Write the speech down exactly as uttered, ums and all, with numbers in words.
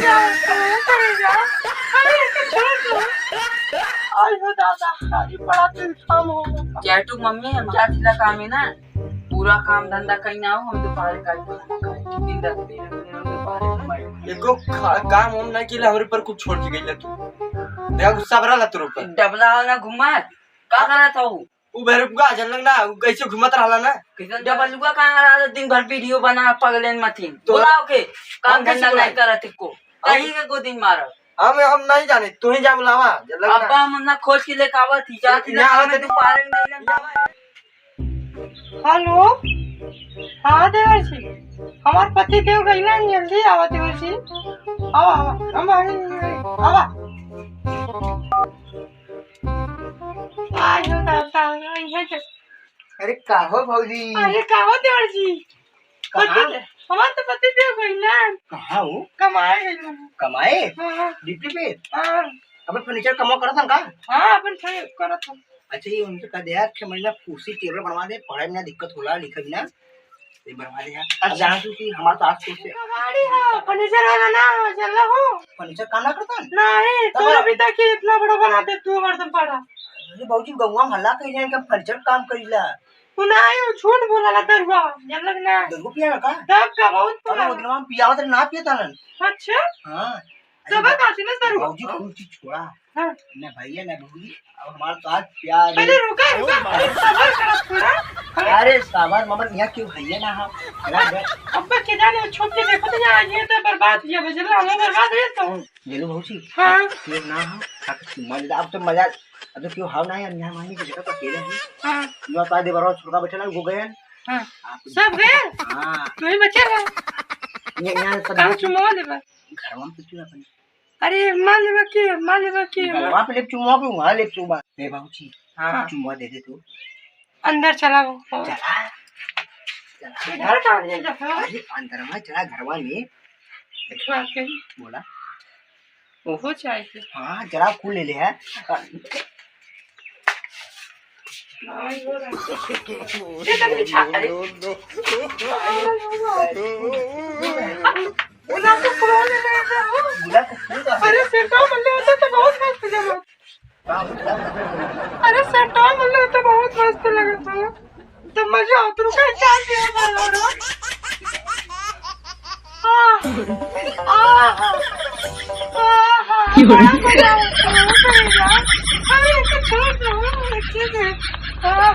क्या होता है, करेगा? अरे, ये तो छोड़ दो। आई हो दादा, अरे, बड़ा दिल काम हो गया। क्या तू मम्मी, हम जात ला काम है ना, पूरा काम धंधा कहीं ना हो, हम दोपहर का ही खाना खाए। दिन रात दिन रात दिन हम दोपहर का खाए। एको खा-, काम हम ना किला, हमरे पर कुछ छोड़ के गइला तू। देखा, गुस्सा भरा ला तोर ऊपर। डबला हो ना घुमा, का करत हो? उ भैरपुआ जन लग ना, उ कैसे घूमत रहला ना? कैसे डबलुआ कहाँ रहला? दिन भर वीडियो बना, पगलेन मतीन। तो बोलाओ के, काम हम कैसे धंधा बुलाई? नहीं करत को। हम कहीं के गोदी में मारब। हम, हम नहीं जाने, तू ही जा बुलावा, जल्दी ना। अब्बा हम ना खोज के लेके आवत ही, जात ही ना ना, आवत हमें ही। दोपहर में नहीं ना। हेलो, हाँ देवर जी, हमार पति देव गइलन, जल्दी आवा देवर जी, आवा, आवा, हम आ गए, आवा। आयो दादा, इहे के। अरे का हो भौजी? अरे का हो देवर जी? कहाँ? पति दे-, हमार तो पति देव गइलन। कहाँ हो? कमाए गइलन। कमाए? हाँ। ड्यूटी पे? हाँ। अपन फर्नीचर कमवा करत हन का? हाँ, अपन फर्नी-, करत हन। अच्छा, ये उनसे कह दे यार, छह महीना कुर्सी टेबल बनवा दे, पढ़ाई में ना दिक्कत होला, लिखे भी ना। ये बनवा दे यार। अच्छा। अब जाना तू कि हमार तो आज सोच से कबाड़ी हो, फर्नीचर वाला ना हो, चल रहा हो। फर्नीचर काम ना करता है? नहीं, तब तू आप अभी तक ही इतना बड़ा बना दे, तू हरदम पड़ा। अरे बाबूजी, गौवा में हल्ला कइले हैं कि हम फर्नीचर काम करीला। तू ना आई, वो झूठ बोला ला दरुआ, जब लग ना। दरुआ पिया ना का? तब का बहुत अरे बोला। वो दिन हम पियावत रहे, ना पिया था ना। अच्छा? हाँ। तब का आती ना दरुआ। बाबूजी, कुल चीज छोड़ा। हाँ। ना भैया, ना भौजी, अब हमार तो आज प्यार पहले है। रुका, रुका, अरे सबर करा थोड़ा। अरे सबर, मगर यहाँ क्यों भैया ना हो? अरे, अरे। अब बच्चे जाने छोड़ के देखो तो यहाँ ये तो बर्बाद किया, बजला, हम बर्बाद है तो। ले लो भौजी। हाँ। क्यों ना हो? अब तो मजा, अब तो मजा, अब तो क्यों हाव ना है, हम यहाँ मानी की जगह पर अकेले हैं। हाँ। यहाँ तो आधे बार छोटा बैठा ना, वो गए हैं। हाँ। आप सब गए? हाँ। तू ही बचे रहो। ये यहाँ सब काम चुमवा लेबा। घरवा में तो क्यों ना बने? अरे, माँ लेबा के, माँ लेबा के, माँ। घरवा पे लेप चुमवा पे, वहाँ लेप चुमवा। ए बाबूजी, हाँ। चुमवा दे दे तू। अंदर चला वो। चला। चला। इधर कहाँ ले जा? अरे, अंदर में चला, घरवा में। वाकई। बोला। ओहो चाय के। हाँ, जरा कुल ले ले है। ये तो बिछा, अरे। गुलाब का फूल ले ले, गुलाब का फूल का? अरे, सेंटवा मल्ले होता तो बहुत मस्त जमा। का मतलब? अरे, सेंटवा मल्ले होता बहुत मस्त लगता। तो मजा आवत, रुका, चाय पिया था, और आह, आह, आह, बड़ा मजा आवत है, रुका। अरे, तो छोड़ दो, अच्छे से। आह।